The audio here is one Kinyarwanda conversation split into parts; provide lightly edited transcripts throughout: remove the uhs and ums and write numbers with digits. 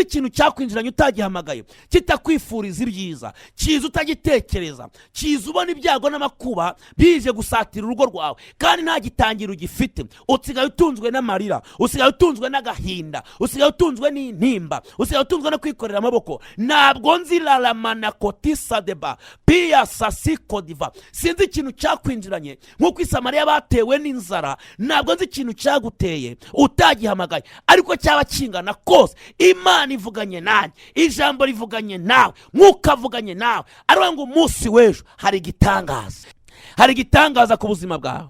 ikintu cyakwinjiranye utagihamagaye, kitakwifuriza ibyiza, kiza utagitekereza, kiza ubona ibyago n'amakuba bije gusatira urugo rwawe kandi nta gitangiro ugifite. Usigaye utunzwe n'amarira, usigaye utunzwe n'agahinda, usigaye utunzwe n'intimba, usigaye utunzwe no kwikorera amaboko. Ntabwo nzi laramana kotisadeba piya sasikodiva. Sinzi ikintu cyakwinjiranye nk'uko i Samariya batewe n'inzara. Ntabwo nzi ikintu cyaguteye utagihamagaye, ariko cyaba kingana kose, Imana ivuganye nanjye, ijambo rivuganye nawe, Mwuka avuganye nawe, aravuga ngo umunsi w'ejo hari igitangaza, hari igitangaza ku buzima bwawe.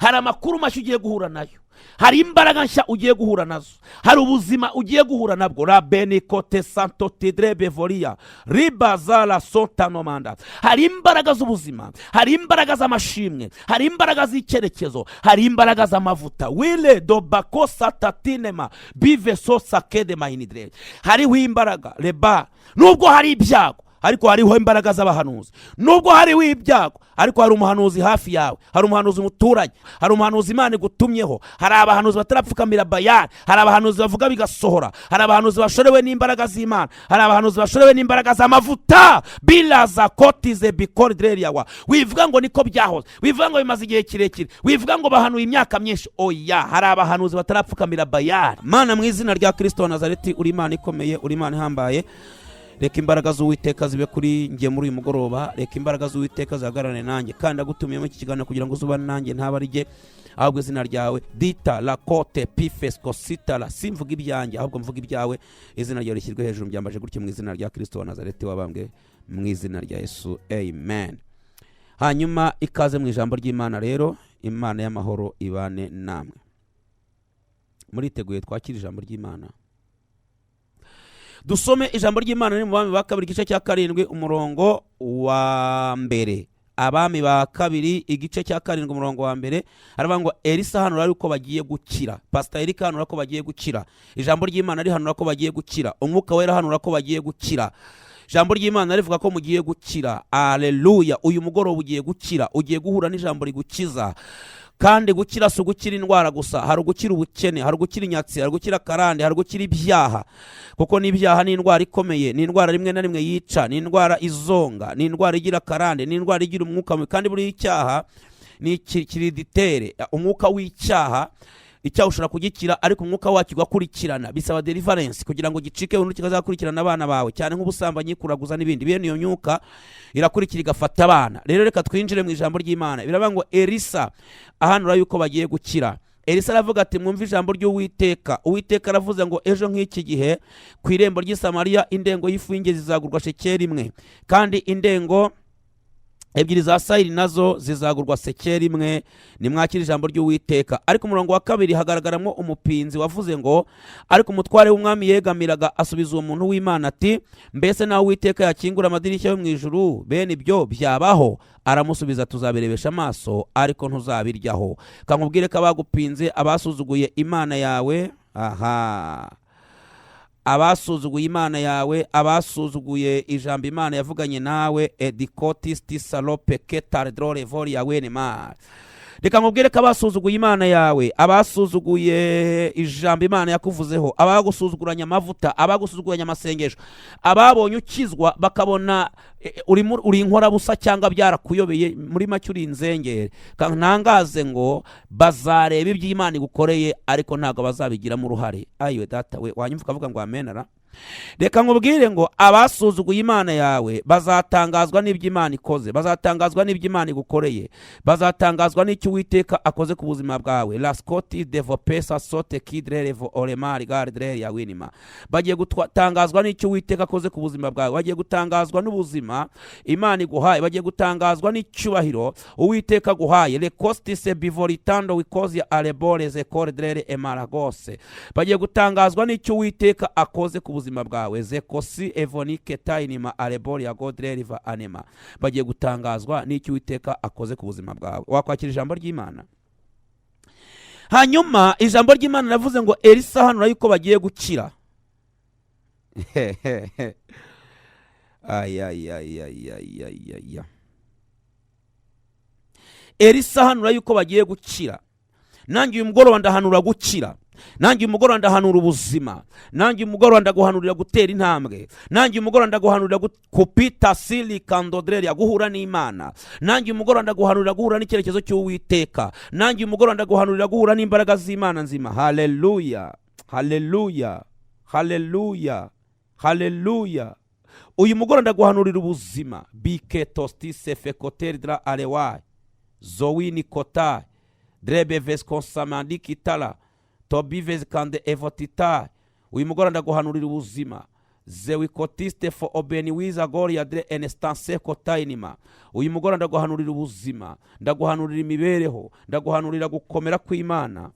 Hari amakuru mashya ugiye guhura nayo, hari imbaraga nshya ugiye guhura nazo, hari ubuzima ugiye guhura nabwo. Rabenikote santo tidre bevoria ribazara sotanomanda. Hari imbaraga z'ubuzima, hari imbaraga z'amashimwe, hari imbaraga z'icyerekezo, hari imbaraga z'amavuta wile dobako satatinema bive sosakede mayinidre. Hariho imbaraga reba. Nubwo hari ibyago, ariko hariho imbaraga z'abahanuzi. Nubwo hariho ibyago, ariko hari umuhanuzi hafi yawe, hari umuhanuzi muturanye, hari umuhanuzi Imana igutumyeho. Hari abahanuzi batarapfukamira Bayani, hari abahanuzi bavuga bigasohora, hari abahanuzi bashorewe n'imbaraga z'Imana, hari abahanuzi bashorewe n'imbaraga z'amavuta biraza kotize bikoridreriyawa. Wivuga ngo niko byahoze, wivuga ngo bimaze igihe kirekire, wivuga ngo bahanuye imyaka myinshi. Oya, hari abahanuzi batarapfukamira Bayani. Mana, mu izina rya Kirisito wa Nazareti, uri Imana ikomeye, uri Imana ihambaye. Reka imbaraga z'Uwiteka zibe kuri njye muri uyu mugoroba. Reka imbaraga z'Uwiteka zihagararane nanjye, kandi agutumiyemo iki kiganiro kugira ngo uzubane nanjye, ntaba ari jye, ahubwo izina ryawe dita lakote pifesco sitara. Simvuga ibyanjye, ahubwo mvuga ibyawe. Izina ryawe rishyirwe hejuru. Mbyambaje gutyo mu izina rya Kirisito wa Nazareti wabambwe, mu izina rya Yesu, amen. Hanyuma ikaze mu ijambo ry'Imana rero. Imana y'amahoro ibane namwe. Muriteguye twakira ijambo ry'Imana? Dusome ijambo ry'Imana. Ni mu Bami ba Kabiri, igice cya 7, umurongo wa 1. Abami ba Kabiri, igice cya 7, umurongo wa 1, haravuga ngo Elisa ahanura yuko bagiye gukira. Pasita Erika ahanura ko bagiye gukira. Ijambo ry'Imana rihanura ko bagiye gukira. Umwuka Wera ahanura ko bagiye gukira. Ijambo ry'Imana rivuga ko mugiye gukira. Aleluya! Uyu mugoroba ugiye gukira, ugiye guhura n'ijambo rigukiza. Kandi gukira si ugukira indwara gusa. Hari ugukira ubukene, hari ugukira inyatsi, hari ugukira karande, hari ugukira ibyaha, kuko n'ibyaha ni indwara ikomeye, ni indwara rimwe na rimwe yica, ni indwara izonga, ni indwara igira karande, ni indwara igira umwuka mubi. Kandi buriya icyaha ni kiriditere, umwuka w'icyaha. Icyaha ushobora kugikira, ariko umwuka wacyo ugakurikirana. Bisaba deliverance kugira ngo gicike burundu, kikazakurikirana abana bawe, cyane nk'ubusambanyi, kuraguza n'ibindi. Bene iyo myuka irakurikira igafata abana. Rero reka twinjire mu ijambo ry'Imana. Biravuga ngo Elisa ahanura yuko bagiye gukira. Elisa aravuga ati: "Mwumve ijambo ry'Uwiteka. Uwiteka aravuze ngo ejo nk'iki gihe ku irembo ry'i Samariya indengo y'ifu y'ingezi izagurwa shekeri 1, kandi indengo 2 za sayiri nazo zizagurwa sekeri 1. Nimwakira ijambo ry'Uwiteka." Ariko umurongo wa 2 hagaragaramo umupinzi wavuze ngo: "Ariko umutware w'umwami yegamiraga asubiza uwo muntu w'Imana ati: 'Mbese nawe Uwiteka yakingura amadirishya yo mu ijuru, bene ibyo byabaho?' Aramusubiza: 'Tuzabirebesha amaso, ariko ntuzabiryaho.'" Kankubwire ko abagupinze, abasuzuguye Imana yawe, aha abasuzuguye Imana yawe, abasuzuguye ijambo Imana yavuganye nawe, edikotisiti salope ketardrore voria wenemar. Reka nkubwire ko abasuzuguye Imana yawe, abasuzuguye ijambo Imana yakuvuzeho, abagusuzuguranya amavuta, abagusuzuguranya amasengesho, ababonye ukizwa bakabona uri inkorabusa cyangwa byarakuyobeye, muri make uri inzengere, ntangaze ngo bazareba ibyo Imana igukoreye, ariko ntabwo bazabigiramo uruhare. Ayiwe data we, wanyumva ukavuga ngo amenara. Reka nkubwire ngo abasuzuguye Imana yawe bazatangazwa n'ibyo Imana ikoze, bazatangazwa n'ibyo Imana igukoreye, bazatangazwa n'icyo Uwiteka akoze ku buzima bwawe. Laskoti devopesa sote kidrerevo oremari garidreri ya winima. Bagiye gutangazwa n'icyo Uwiteka akoze ku buzima bwawe, bagiye gutangazwa n'ubuzima Imana iguhaye, bagiye gutangazwa n'icyubahiro Uwiteka aguhaye. Lekostise bivoritando wikozi areboreze koredrere emaragose. Bagiye gutangazwa n'icyo Uwiteka akoze ku buzima bwawe. Zekosi evonike tayinima arebori ya godreriva anema. Bagiye gutangazwa n'icyo Uwiteka akoze ku buzima bwawe. Wakwakira ijambo ry'Imana? Hanyuma ijambo ry'Imana riravuze ngo Elisa ahanura yuko bagiye gukira. Ayayayayayaya! Elisa ahanura yuko bagiye gukira. Nanjye uyu mugoroba ndahanura gukira. Nanjye umugoroba ndahanura ubuzima. Nanjye umugoroba ndaguhanurira gutera intambwe. Nanjye umugoroba ndaguhanurira kupita sili kandodreria, guhura n'Imana. Nanjye umugoroba ndaguhanurira guhura n'icyerekezo cy'Uwiteka. Nanjye umugoroba ndaguhanurira guhura n'imbaraga z'Imana nzima. Haleluya, haleluya, haleluya, haleluya. Uyu mugoroba ndaguhanurira ubuzima. Bike tostise fekoteri dra arewayi zowini kotayi drebe veskonsamandi kitara tobives kande evotita. Uyu mugoroba ndaguhanurira ubuzima. Zewikotiste fo obeniwiza goria dre enestanse kotayinima. Uyu mugoroba ndaguhanurira ubuzima, ndaguhanurira imibereho, ndaguhanurira gukomera kw'Imana,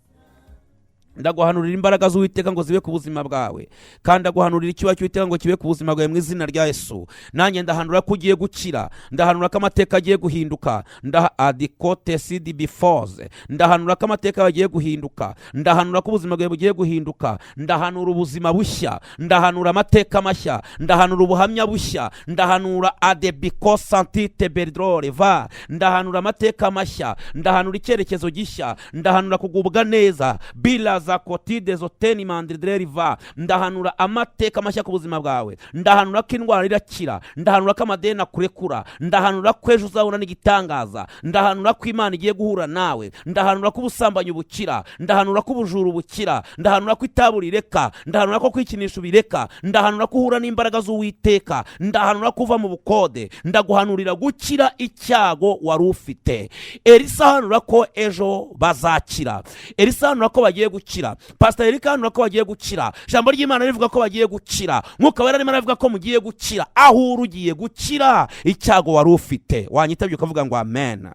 ndaguhanurira imbaraga z'Uwiteka ngo zibe ku buzima bwawe, kandi ndaguhanurira icyuba cy'Uwiteka ngo kibe ku buzima bwawe mu izina rya Yesu. Nanjye ndahanura ko ugiye gukira, ndahanura ko amateka agiye guhinduka. Ndaha adikote sidi bifoze, ndahanura ko amateka agiye guhinduka, ndahanura ko ubuzima bwawe bugiye guhinduka, ndahanura ubuzima bushya, ndahanura amateka mashya, ndahanura ubuhamya bushya, ndahanura adebiko santite beridrore va, ndahanura amateka mashya, ndahanura icyerekezo gishya, ndahanura kugubwa neza bila za kotide zoteni mandridreri va, ndahanura amateka mashya ku buzima bwawe, ndahanura ko indwara irakira, ndahanura ko amadeni akurekura, ndahanura ko ejo uzabona n'igitangaza, ndahanura ko Imana igiye guhura nawe, ndahanura ko ubusambanyi bukira, ndahanura ko ubujura bukira, ndahanura ko itabu rireka, ndahanura ko kwikinisha ubireka, ndahanura ko uhura n'imbaraga z'Uwiteka, ndahanura ko uva mu bukode, ndaguhanurira gukira icyago wari ufite. Elisa ahanura ko ejo bazakira. Elisa ahanura ko bagiye gukira. Pastor Eric ahanura ko bagiye gukira. Ijambo ry'Imana rivuga ko bagiye gukira. Mwuka Wera arimo aravuga ko mugiye gukira. Aho uri ugiye gukira icyago wari ufite. Wanyitabye ukavuga ngo amen.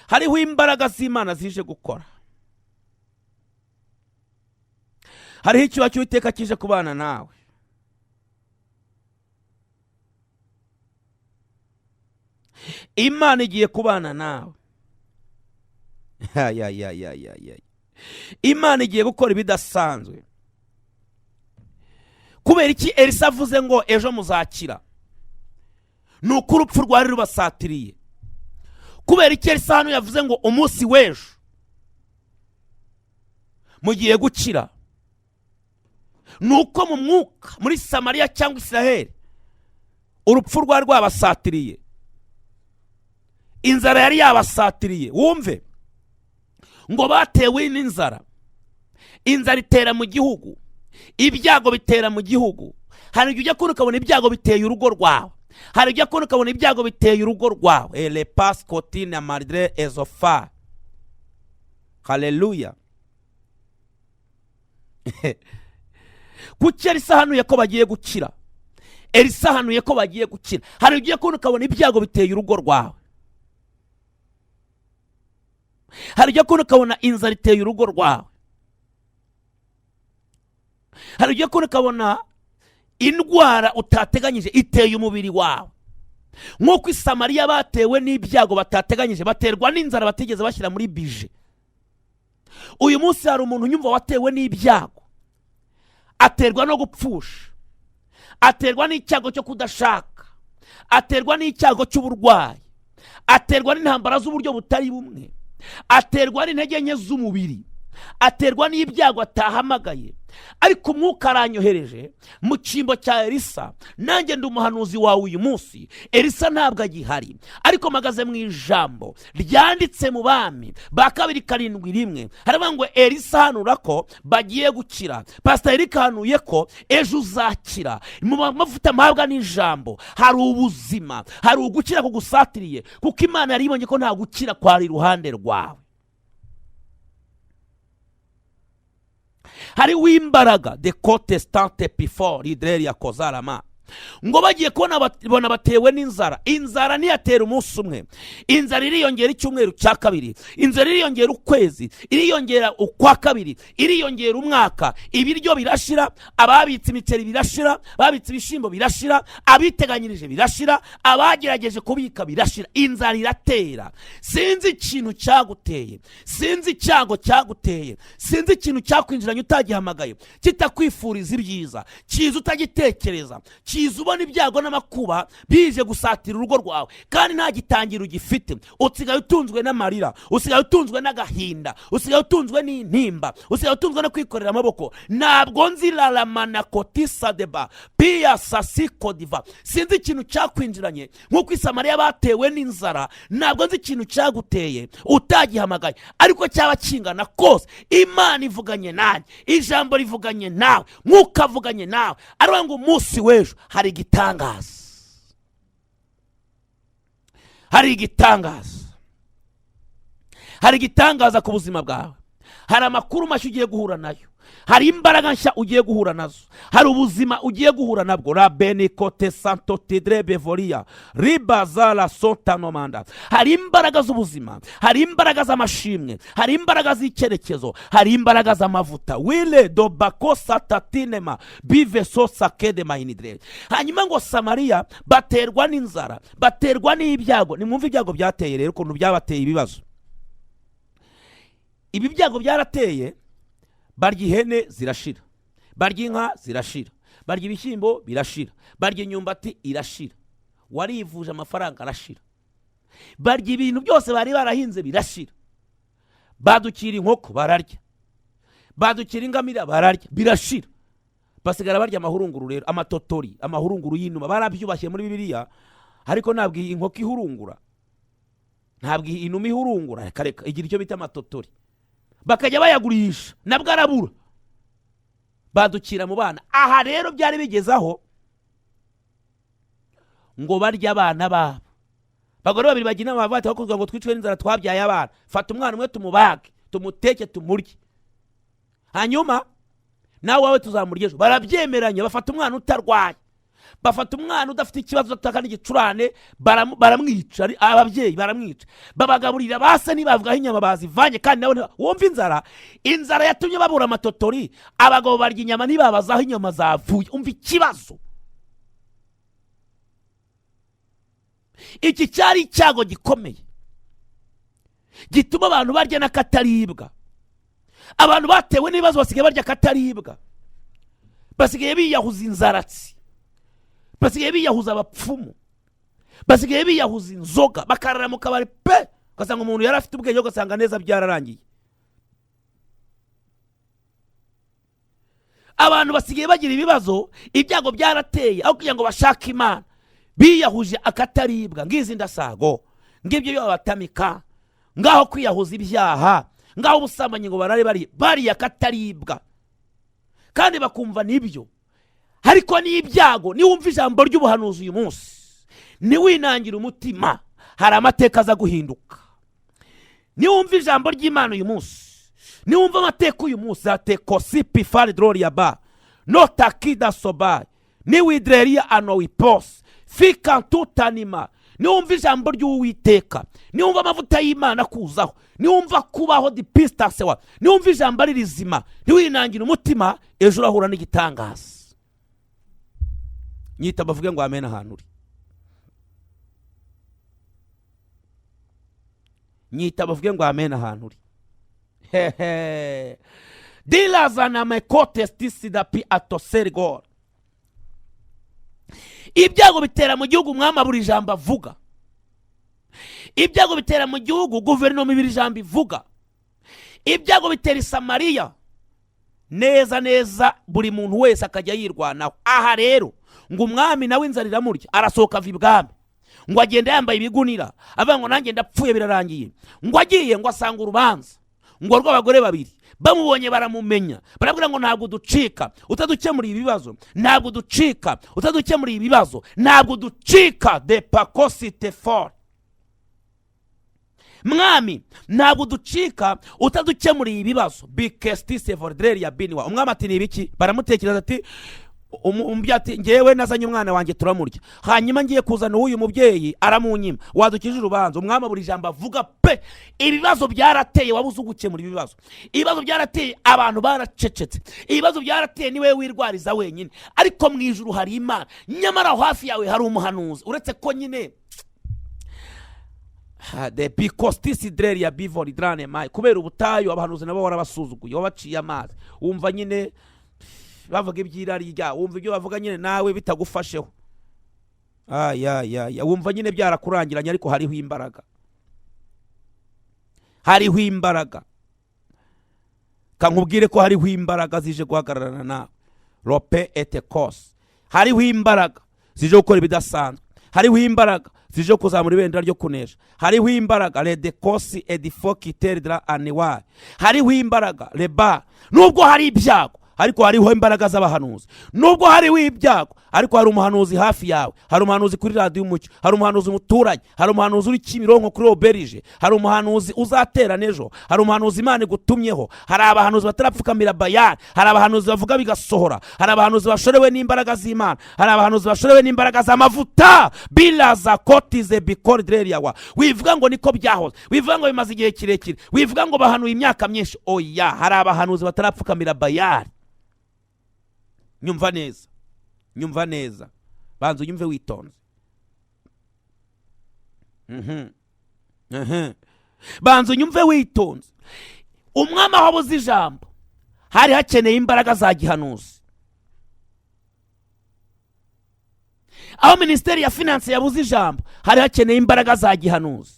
Hariho imbaraga z'Imana zije gukora. Hariho icyuba cy'Uwiteka kije kubana nawe. Imana igiye kubana nawe. Imana igiye gukora ibidasanzwe. Kubera iki Elisa avuze ngo ejo muzakira? Ni uko urupfu rwari rubasatiriye. Kubera iki Elisa hano yavuze ngo umunsi w'ejo mugiye gukira? Ni uko mu mwuka muri Samariya cyangwa Israheli urupfu rwari rwabasatiriye, inzara yari yabasatiriye. Wumve ngo batewe n'inzara, inzara itera mu gihugu, ibyago bitera mu gihugu. Hari igihe ujya kubona ukabona ibyago biteye urugo rwawe, hari igihe ujya kubona ukabona ibyago biteye urugo rwawe. Ele pascotine madre ezofa. Haleluya. Kuki Elisa ahanuye ko bagiye gukira? Elisa ahanuye ko bagiye gukira. Hari igihe ujya kubona ukabona ibyago biteye urugo rwawe, hari igihe kubona ukabona inzara iteye urugo rwawe, hari igihe kubona ukabona indwara utateganyije iteye umubiri wawe. Nk'uko i Samariya batewe n'ibyago batateganyije, baterwa n'inzara batigeze bashyira muri bije. Uyu munsi hari umuntu unyumva watewe n'ibyago, aterwa no gupfusha, aterwa n'icyago cyo kudashaka, aterwa n'icyago cy'uburwayi, aterwa n'intambara z'uburyo butari bumwe, aterwa n'intege nke z'umubiri, aterwa n'ibyago atahamagaye. Ariko umwuka aranyohereje mu cyimbo cya Elisa. Nanjye ndi umuhanuzi wawe uyu munsi. Elisa ntabwo agihari, ariko mpagaze mu ijambo ryanditse mu Bami ba kabiri 7:1. Haravuga ngo Elisa ahanura ko bagiye gukira. Pastor Eric ahanuye ko ejo uzakira. Mu mavuta mpabwa n'ijambo hari ubuzima, hari ugukira kugusatiriye, kuko Imana yari ibonye ko nta gukira kwari iruhande rwawe. Hari w'imbaraga de cote stante pifor idreri ya kozarama. Ngo bagiye kubona bona batewe n'inzara. Inzara ntiyatera umunsi umwe, inzara iriyongera icyumweru cya kabiri, inzara iriyongera ukwezi, iriyongera ukwa kabiri, iriyongera umwaka. Ibiryo birashira, ababitse imiceri birashira, babitse ibishyimbo birashira, abiteganyirije birashira, abagerageje kubika birashira. Inzara iratera. Sinzi ikintu cyaguteye, sinzi icyago cyaguteye, sinzi ikintu cyakwinjiranye utagihamagaye, kitakwifuriza ibyiza, kiza utagitekereza, Ukiza ubona ibyago n'amakuba bije gusatira urugo rwawe, kandi nta gitangiro ugifite. Usigaye utunzwe n'amarira, usigaye utunzwe n'agahinda, usigaye utunzwe n'intimba, usigaye utunzwe no kwikorera amaboko. Ntabwo nzi laramana kotisadeba piya sasikodiva. Sinzi ikintu cyakwinjiranye nk'uko i Samariya batewe n'inzara. Ntabwo nzi ikintu cyaguteye utagihamagaye, ariko cyaba kingana kose, Imana ivuganye nanjye, ijambo rivuganye nawe, Mwuka avuganye nawe, aravuga ngo umunsi w'ejo hari igitangaza, hari igitangaza, hari igitangaza ku buzima bwawe. Hari amakuru mashya ugiye guhura nayo, hari imbaraga nshya ugiye guhura nazo, hari ubuzima ugiye guhura nabwo. Rabenikote santo tidre bevoria ribazara sotanomanda. Hari imbaraga z'ubuzima, hari imbaraga z'amashimwe, hari imbaraga z'icyerekezo, hari imbaraga z'amavuta wile dobako satatinema bive sosakede mayinidre. Hanyuma ngo Samariya baterwa n'inzara, baterwa n'ibyago. Nimwumve ibyago byateye rero, ukuntu byabateye ibibazo. Ibi byago byarateye, barya ihene zirashira, barya inka zirashira, barya ibishyimbo birashira, barya imyumbati irashira, warivuje amafaranga arashira, barya ibintu byose bari barahinze birashira, badukira inkoko bararya, badukira ingamira bararya, birashira, basigara barya amahurunguru rero, amatotori, amahurunguru y'inuma. Barabyubashye muri Bibiliya, ariko ntabwo iyi inkoko ihurungura, ntabwo iyi inuma ihurungura. Reka reka, igira icyo bita amatotori, bakajya bayagurisha, nabwo arabura, badukira mu bana. Aha rero byari bigeze aho ngo barye abana babo. Abagore babiri bagira inama, bavuga bati: "Aho kugira ngo twicwe n'inzara twabyaye abana, fata umwana umwe tumubage, tumuteke, tumurye, hanyuma nawe wawe tuzamurya ejo." Barabyemeranya, bafata umwana utarwaye, bafata umwana udafite ikibazo, utaka n'igicurane, baramwica. Ababyeyi baramwica, babagaburira basa ntibavugaho inyama bazivanye. Kandi nawe wumva inzara, inzara yatumye babura amatotori, abagabo barya inyama ntibabazaho inyama zavuye. Umva ikibazo, iki cyari icyago gikomeye gituma abantu barya n'akataribwa. Abantu batewe n'ibibazo basigaye barya akataribwa, basigaye biyahuza inzaratsi, basigaye biyahuza abapfumu, basigaye biyahuza inzoga, bakarara mu kabari pe, ugasanga umuntu yari afite ubwenge, ugasanga neza byararangiye. Abantu basigaye bagira ibibazo, ibyago byarateye, aho kugira ngo bashake Imana biyahuje akataribwa. Ngizi ndasago, ngibyo iyo babatamika ngaho, kwiyahuza ibyaha ngaho, ubusambanyi, ngo barare bari bariya akataribwa, kandi bakumva nibyo. Ariko n'ibyago, niwumva ijambo ry'ubuhanuzi uyu munsi, ntiwinangire umutima, hari amateka aza guhinduka. Niwumva ijambo ry'Imana uyu munsi, niwumva amateka uyu munsi, atekosipi faridororiya ba notakida sobayi niwidreriya anowiposi fikantutanima. Niwumva ijambo ry'Uwiteka, niwumva amavuta y'Imana akuzaho, niwumva kubaho dipisitasewa, niwumva ijambo ari rizima, ntiwinangire umutima, ejo urahura n'igitangaza. Nyita bavuge ngo amen ahantu uri, nyita bavuge ngo amen ahantu uri. Hehe dilazana mekotesitisidapi atoserigora. Ibyago bitera mu gihugu, umwami abura ijambo avuga. Ibyago bitera mu gihugu, guverinoma ibura ijambo ivuga. Ibyago bitera i Samariya neza neza, buri muntu wese akajya yirwanaho. Aha rero ngo umwami nawe inzara iramurya, arasohoka ava ibwami, ngo agenda yambaye ibigunira, avuga ngo nanjye ndapfuye, birarangiye. Ngo agiye, ngo asanga urubanza ngo rw'abagore babiri, bamubonye baramumenya, barabwira ngo ntabwo uducika utadukemuriye ibibazo, ntabwo uducika utadukemuriye ibibazo, ntabwo uducika de pakosite for mwami, ntabwo uducika utadukemuriye ibibazo bikesitise voridreri ya biniwa. Umwami ati: "Ni ibiki?" Baramutekereza ati umubyeyi ati: "Ngewe nazanye umwana wanjye turamurya, hanyuma ngiye kuzana uw'uyu mubyeyi aramunyima, wadukije urubanza." Umwami buri jambo avuga pe. Ibibazo byarateye, wabuze ugukemura ibibazo. Ibibazo byarateye, abantu baracecetse. Ibibazo byarateye, niwe wirwariza wenyine, ariko mu ijuru hari Imana. Nyamara aho hafi yawe hari umuhanuzi, uretse ko nyine de bikositisi ya bivori drane mayi, kubera ubutayu, abahanuzi nabo warabasuzuguye, wabaciye amazi, wumva nyine Bavuga iby'irari rya, wumva ibyo bavuga nyine nawe bitagufasheho. Ayayaya, wumva nyine byarakurangiranye, ariko hariho imbaraga, hariho imbaraga. Kankubwire ko hariho imbaraga zije guhagararana nawe. Rope etekose, hariho imbaraga zije gukora ibidasanzwe, hariho imbaraga zije kuzamura ibendera ryo kunesha, hariho imbaraga redekosi edifokiteridra aniwari, hariho imbaraga reba. Nubwo hari ibyago, ariko hariho imbaraga z'abahanuzi. Nubwo hariho ibyago, ariko hari umuhanuzi hafi yawe, hari umuhanuzi kuri Radiyo Umucyo, hari umuhanuzi umuturage, hari umuhanuzi uri Kimironko kuri auberge, hari umuhanuzi uzaterana ejo, hari umuhanuzi Imana igutumyeho. Hari abahanuzi batarapfukamira Bayani, hari abahanuzi bavuga bigasohora, hari abahanuzi bashorewe n'imbaraga z'Imana, hari abahanuzi bashorewe n'imbaraga z'amavuta biraza kotize bikoridreriyawa. Wivuga ngo niko byahoze, wivuga ngo bimaze igihe kirekire, wivuga ngo bahanuye imyaka myinshi. Oya, hari abahanuzi batarapfukamira Bayani. Nyumva neza, nyumva neza, banza unyumve witonze. Banza unyumve witonze. Umwami aho abuze ijambo, hari hakeneye imbaraga za gihanuzi. Aho Minisiteri ya Finance yabuze ijambo, hari hakeneye imbaraga za gihanuzi.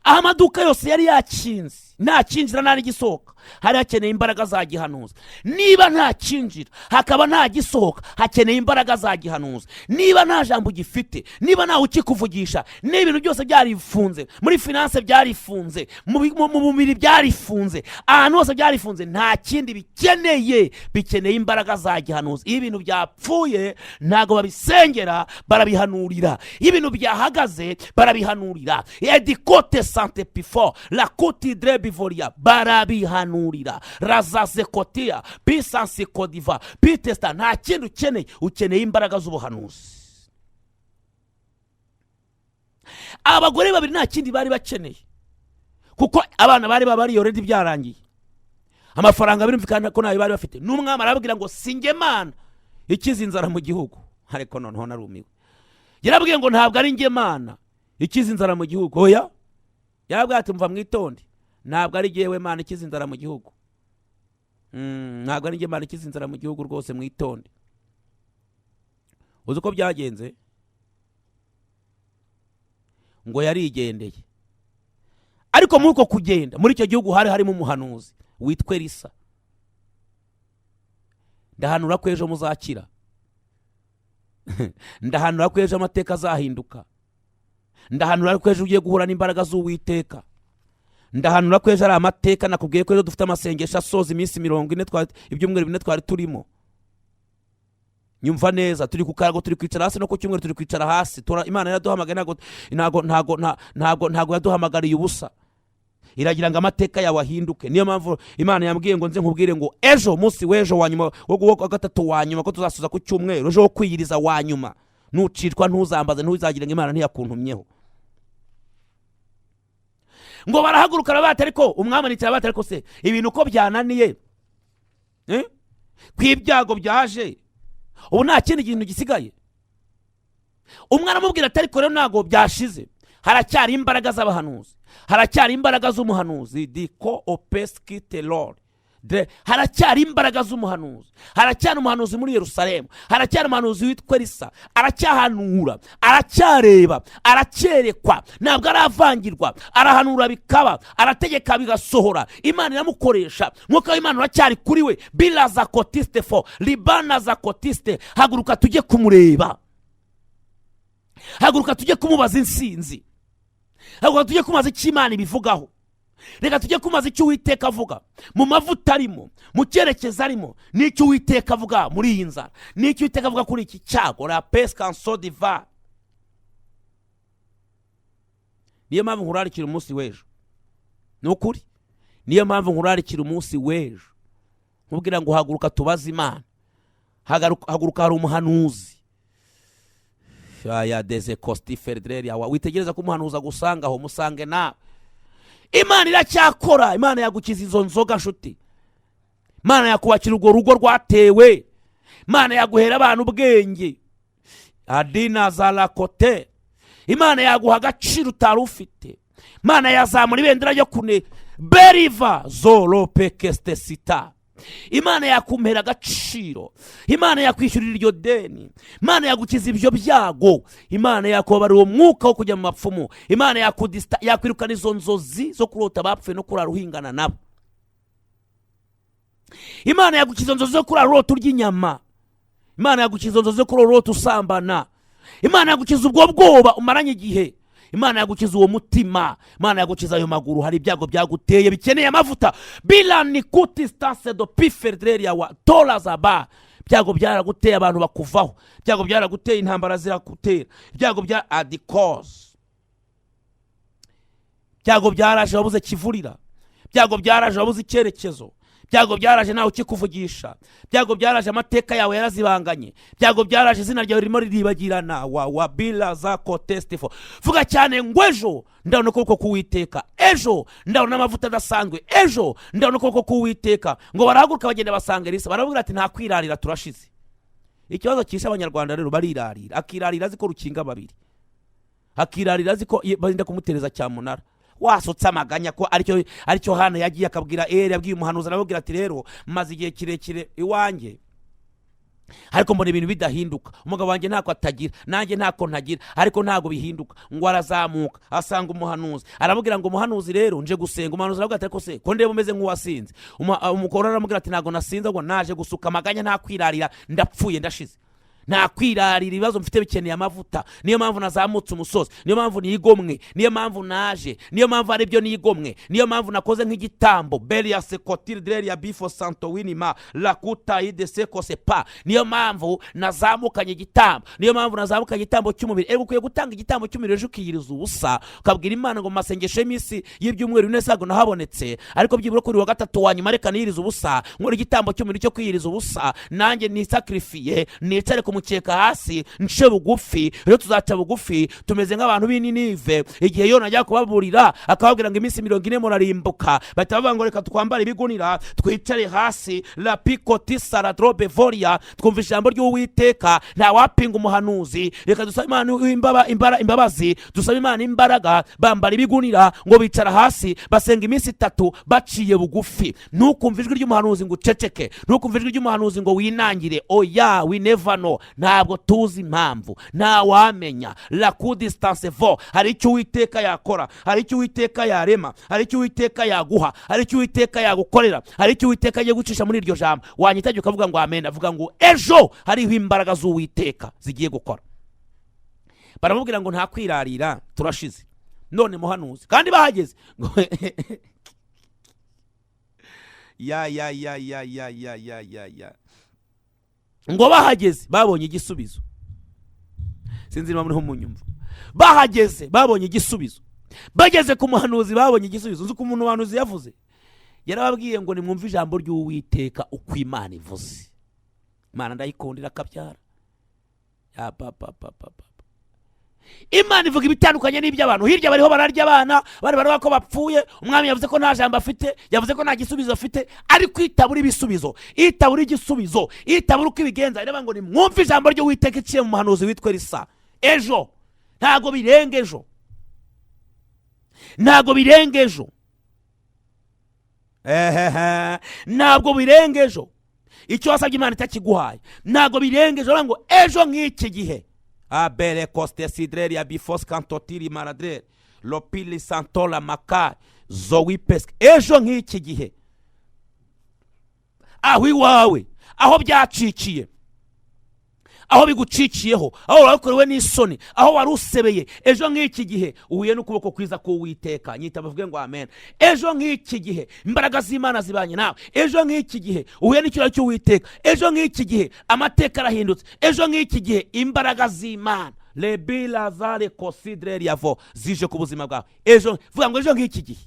Aho amaduka yose yari yakinze, nta kinjira nta n'igisohoka, hari hakeneye imbaraga za gihanuzi. Niba nta kinjira hakaba nta gisohoka, hakeneye imbaraga za gihanuzi. Niba nta jambo ugifite, niba ntawe ukikuvugisha, niba ibintu byose byarifunze, muri finance byarifunze, mu mubiri byarifunze, ahantu hose byarifunze, nta kindi bikeneye, bikeneye imbaraga za gihanuzi. Iyo ibintu byapfuye ntabwo babisengera, barabihanurira. Iyo ibintu byahagaze barabihanurira. Edikote sante pifo lakutidre bivoria, barabihanurira. Razazekotiya bisansi kodiva bitesita. Nta kindi ukeneye, ukeneye imbaraga z'ubuhanuzi. Abagore babiri nta kindi bari bakeneye, kuko abana bari babariye already, byarangiye. Amafaranga birumvikana ko ntayo bari bafite. N'umwami arababwira ngo sinjye Mana ikiza inzara mu gihugu. Ariko noneho narumiwe. Yarabwiye ngo ntabwo ari njye Mana ikiza inzara mu gihugu. Oya, yarabwiye ati: "Mva mwitonde, ntabwo ari jyewe Mana ikiza inzara mu gihugu. Ntabwo ari njye Mana ikiza inzara mu gihugu rwose, mwitonde." Uzi uko byagenze? Ngo yarigendeye, ariko muri uko kugenda, muri icyo gihugu hari harimo umuhanuzi witwa Elisa. Ndahanura ko ejo muzakira, ndahanura ko ejo amateka azahinduka, ndahanura ko ejo ugiye guhura n'imbaraga z'Uwiteka, ndahanura ko ejo ari amateka. Nakubwiye ko ejo dufite amasengesho asoza iminsi 40, ibyumweru 4 twari turimo. Nyumva neza, turi ku karago, turi kwicara hasi, no ku cyumweru turi kwicara hasi. Imana yaraduhamagaye, ntabwo yaduhamagariye ubusa. Iragira ngo amateka yawe ahinduke. Niyo mpamvu Imana yambwiye ngo nze nkubwire ngo ejo, umunsi w'ejo wa nyuma, wo wa gatatu wa nyuma, ko tuzasoza ku cyumweru, ejo wo kwiyiriza wa nyuma, nucirwa ntuzambaze, ntuzagire ngo Imana ntiyakuntumyeho. Ngo barahaguruka bati: "Ariko umwami aricara." Bati: "Ariko se ibintu uko byananiye, ko ibyago byaje, ubu nta kindi kintu gisigaye?" Umwana amubwira ati: "Ariko rero ntabwo byashize, haracyari imbaraga z'abahanuzi, haracyari imbaraga z'umuhanuzi diko opeski terori de, haracyari imbaraga z'umuhanuzi, haracyari umuhanuzi muri Yerusalemu, haracyari umuhanuzi witwa Elisa, aracyahanura, aracyareba, aracyerekwa, ntabwo aravangirwa, arahanura bikaba, arategeka bigasohora, Imana iramukoresha, mwuka w'Imana uracyari kuri we." Biraza kotiste fo libana za kotiste. Haguruka tujye kumureba, haguruka tujye kumubaza insinzi, haguruka tujye kumubaza icyo Imana ibivugaho, reka tujye kumaza icyo Uwiteka avuga mu mavuta arimo, mu cyerekezo arimo, n'icyo Uwiteka avuga muri iyi nzara, n'icyo Uwiteka avuga kuri iki cyago la peskanso diva. Niyo mpamvu nkurarikira umunsi w'ejo, ni ukuri. Niyo mpamvu nkurarikira umunsi w'ejo, nkubwira ngo haguruka tubaze Imana, haguruka, hari umuhanuzi ya deze kosti feredreri yawe. Witegereza ko umuhanuzi agusanga aho, musange nawe. Imana iracyakora. Imana yagukiza izo nzoga nshuti, Imana yakubakira urwo rugo rwatewe, Imana yaguhera abantu ubwenge adina za lakote, Imana yaguha agaciro utari ufite, Imana yazamura ibendera ryo kune beriva zoro pekeste sita. Imana yakumpera agaciro. Imana yakwishyurira iryo deni. Imana yagukiza ibyo byago. Imana yakubabara uwo mwuka wo kujya mu bapfumu. Imana yakwirukana izo nzozi zo kurota abapfuye no kurara uhingana nabo. Imana yagukiza inzozi zo kurara urota urya inyama. Imana yagukiza inzozi zo kurara urota usambana. Imana yagukiza ubwo bwoba umaranye igihe. Imana yagukiza uwo mutima. Imana yagukiza ayo maguru. Hari ibyago byaguteye bikeneye amavuta. Bilani kuti stase do piferdreria wa tola zaba. Ibyago byaraguteye, abantu bakuvaho. Ibyago byaraguteye, intambara zirakutera. Ibyago bya adikoze, ibyago byaraje, wabuze kivurira. Ibyago byaraje, wabuze icyerekezo. Ibyago byaraje, ntawe ukikuvugisha. Ibyago byaraje, amateka yawe yarazibanganye. Ibyago byaraje, izina ryawe ririmo riribagirana. Wa bila za kotestifo. Vuga cyane ngo: "Ejo ndabona ukuboko k'Uwiteka. Ejo ndabona amavuta adasanzwe. Ejo ndabona ukuboko k'Uwiteka." Ngo barahaguruka, bagenda, basanga Elisa, barababwira ati: "Nta kwirarira, turashize." Ikibazo cyishe Abanyarwanda rero, barirarira. Akirarira azi ko rukinga babiri, akirarira azi ko barinda kumutereza cyamunara. Wasutse amaganya ko aricyo hano yagiye akabwira Eri. Yabwiye umuhanuzi, aramubwira ati: "Rero maze igihe kirekire iwanjye, ariko mbona ibintu bidahinduka. Umugabo wanjye ntako atagira, nanjye ntako ntagira, ariko ntabwo bihinduka." Ngo arazamuka, asanga umuhanuzi, aramubwira ngo: "Umuhanuzi, rero nje gusenga." Umuhanuzi aravuga ati: "Ariko se ko ndeba umeze nk'uwasinze?" Umugore aramubwira ati: "Ntabwo nasinze, ngo naje gusuka amaganya. Nta kwirarira, ndapfuye, ndashize. Nta kwirarira, ibibazo mfite bikeneye amavuta. Niyo mpamvu nazamutse umusozi, niyo mpamvu nigomwe, niyo mpamvu naje, niyo mpamvu ari byo nigomwe, niyo mpamvu nakoze nk'igitambo beria sekotiri dreria bifo santo winima lakuta ide seko sepa. Niyo mpamvu nazamukanye igitambo, niyo mpamvu nazamukanye igitambo cy'umubiri." Ego, ukwiye gutanga igitambo cy'umubiri ejo, ukiyiriza ubusa, ukabwira Imana ngo: "Mu masengesho y'iminsi y'ibyumweru 4 ntabwo nahabonetse, ariko byibura kuri wa gatatu wa nyuma reka niyirize ubusa, nkora igitambo cy'umubiri cyo kwiyiriza ubusa, nanjye nisakirifiye, nicare ku mukeka hasi, nce bugufi." Rero tuzaca bugufi tumeze nk'abantu b'Ininive, igihe Yona ajya kubaburira, akababwira ngo: "Iminsi 40 murarimbuka." Bahita bavuga ngo: "Reka twambare ibigunira, twicare hasi lapikoti saradrobe voria, twumva ijambo ry'Uwiteka. Ntawapinga umuhanuzi. Reka dusabe Imana imbabazi, dusabe Imana imbaraga." Bambara ibigunira, ngo bicara hasi, basenga iminsi 3 baciye bugufi. Ntukumve ijwi ry'umuhanuzi ngo uceceke. Ntukumve ijwi ry'umuhanuzi ngo winangire. Oya, we never know. Ntabwo tuzi impamvu, ntawamenya la coup distance vo. Hari icyo Uwiteka yakora, hari icyo Uwiteka yarema, hari icyo Uwiteka yaguha, hari icyo Uwiteka yagukorera, hari icyo Uwiteka agiye gucisha muri iryo jambo. Wanyitajya ukavuga ngo amen. Avuga ngo: "Ejo hariho imbaraga z'Uwiteka zigiye gukora." Baramubwira ngo: "Nta kwirarira, turashize. None muhanuzi." Kandi bahageze ngo ya ya ya ya ya ya ya ya ya, ngo bahageze babonye igisubizo. Sinzi niba muriho munyumva. Bahageze babonye igisubizo. Bageze ku muhanuzi babonye igisubizo. Uzi ko umuntu muhanuzi yavuze? Yarababwiye ngo: "Nimwumve ijambo ry'Uwiteka, uko Imana ivuze." Imana ndayikundira akabyara ya papa papa papa. Imana ivuga ibitandukanye n'iby'abantu. Hirya bariho bararya abana, bari baravuga ko bapfuye. Umwami yavuze ko nta jambo afite, yavuze ko nta gisubizo afite, ariko itabura ibisubizo, itabura igisubizo, itabura uko ibigenza. Iravuga ngo: "Nimwumve ijambo ry'Uwiteka," iciye mu muhanuzi witwa Elisa. Ejo ntabwo birenga, ejo ntabwo birenga, ejo ehehe, ntabwo birenga ejo. Icyo wasabye Imana itakiguhaye, ntabwo birenga ejo. Ngo ejo nk'iki gihe abere coste sidreria bifos cantotiri maradre lopili santola maka zowi peske. Ejo nk'iki gihe, aho iwawe, aho byacikiye, aho bigucikiyeho, aho wakorewe n'isoni, aho wari usebeye, ejo nk'iki gihe uhuye n'ukuboko kwiza k'Uwiteka. Nyita bavuge ngo amen. Ejo nk'iki gihe imbaraga z'Imana zibanye nawe. Ejo nk'iki gihe uhuye n'icyubahiro cy'Uwiteka. Ejo nk'iki gihe amateka arahindutse. Ejo nk'iki gihe imbaraga z'Imana rebila zare kosidre yavo zije ku buzima bwawe. Ejo, vuga ngo: "Ejo nk'iki gihe."